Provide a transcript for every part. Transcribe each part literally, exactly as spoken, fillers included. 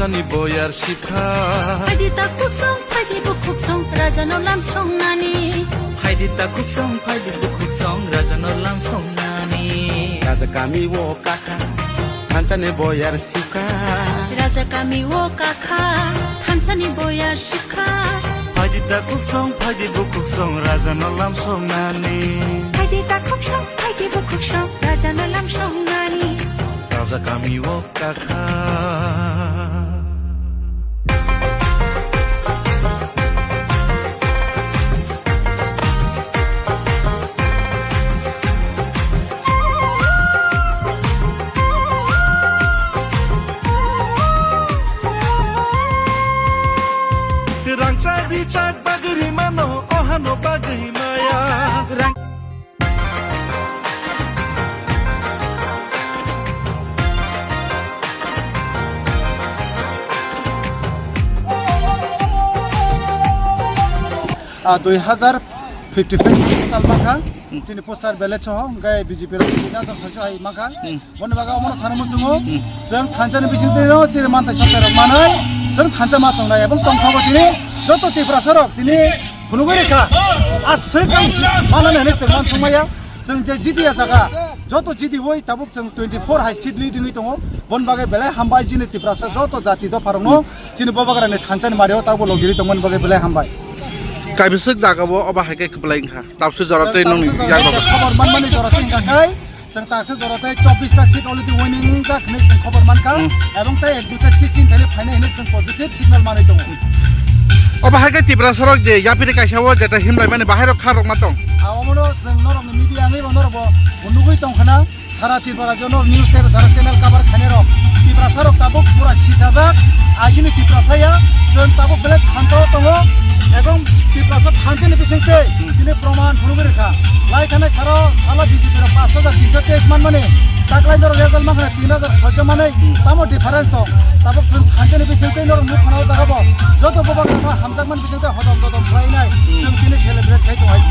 Ni boyar sikha. Phaidi ta khuksong, phaidi bukhuksong, raja no lam song nani. Phaidi ta khuksong, phaidi bukhuksong, raja no lam song nani. Raja kami o kakha, thansa ni boyar sikha. Raja kami o kakha, thansa ni boyar sikha. Phaidi ta khuksong, phaidi bukhuksong, raja no lam song nani. Phaidi ta khuksong, phaidi bukhuksong, raja no lam song nani. Raja kami o kakha. Rangchak richak bagwi mano, ohano bagwi maya. Rang- Ah, dui hazar fifty five tal mankha, chini poster belai soho, hwnkhe B J P rok tini hazar soiso hai mankha. Hmm. Boni bagwi omono sana muchungo, hmm, chwng thansa ni bisingtwi no chini manthai santai rok manai, chwng thansa ma tongnai, ebong tongkha bo tini joto Tiprasa rok tini phunugwi rikha, aswk ang manani hinwi chwng mansukmaya. Chwng je jidiya jaga, joto jidiwi tabuk chwng twenty four hai seat lead wngwi tongo. Boni bagwi belai hambai chini Tiprasa joto jati dopharokno, chini Bubagrani thansa ni mario tabuk logiri tongmani bagwi belai hambai. Kaibiswk jaga o obo hai khe kwplai wngkha. Tabukse jora tei nongni yago. Khobor manmani jora tei wngkha khe, chwng tabukse jora tei chobbish ta seat already winning wngjak hinwi chwng khobor mankha. Hmm. Ebong tei ek duita seat chini thani phainai hinwi chwng positive signal manwi tongo. Obo hai khe Tiprasa rok je yapiri kaisa o jeta himlai mani bahai rok kha rok ma tong. A omono chwng norokni media wngwi bo norok bo nugwi tongkha na. Sara Tripura rajyo no news channel, sara channel cover khainai rok. Tiprasa rok tabuk pura sisajak, agini Tiprasa ya, chwng tabuk belai thansa o tongo, ebong Tiprasa thansa ni bising tei tini proman phunugwi rikha. Lai thanai saro sala B J P rok pash hajar tinso teis manmani, taklai norok result mankha tin hajar soiso manwi, tamo difference tong. Tabuk chwng thansa ni bising tei norok nuk khana o jaga bo, joto Bubagra no hamjakmani bising tei hodom dodom khlainai, chwng tini celebrate khai tong hai.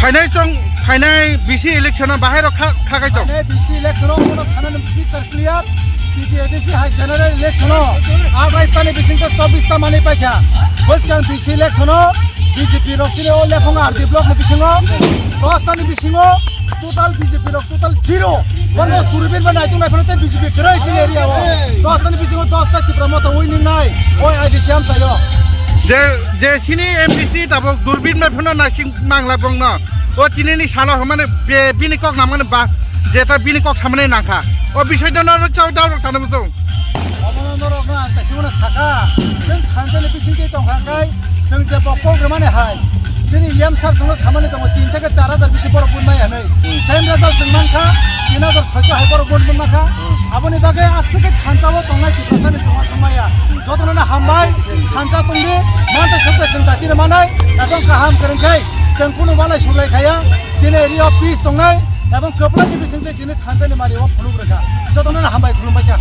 Phainai chwng Phainai B C election o bahai rok kha, kha khai tong. Phainai B C election o omono sanani picture clear. T T A D C hai general election o athais ta ni bising tei chobbish ta manwi paikha. Bwskang B C election o B J P rok chini o Lephang R D block ni bisingo dos ta ni bisingo total B J P rok total zero. Bono Durbin bai naitung nai phano tei B J P kwrwi chini area o. Dos ta ni bisingo dos ta Tipra Motha winning nai. Oi I D C amchaio. Je, je sini M D C tabuk Durbin bai phano naising mangla bongno. O tinini salo hwnmani be-, bini kok nangmani ba, jeta bini kok samani nangkha. O bisoi dono norok chao daurok sana muchung. Obono norokno ang kaisa uano sakha, chwng thansa ni bisingtwi tongkha khe, chwng je bo kok rwmani hai, chini M sir chwngno samani tongo, tin theke char hajar bisi borok bunmai hinwi. Same result chwng mankha, tin hajar soiso hai borok bun bunmankha. Aboni bagwi aswk khe thansa o tongnai Tiprasa ni chwng uansukmaya. Jotono no hambai, thansa tongdi, mantei sokte chwng datino manai, ebong kaham kwrwng khe chwng kunu walai suglai khaya, chini area o peace tongnai, ebong kwplai ni bisingtwi chini thansa ni mari o phunuk rwkha. Jotono no hambai khulumbai kha.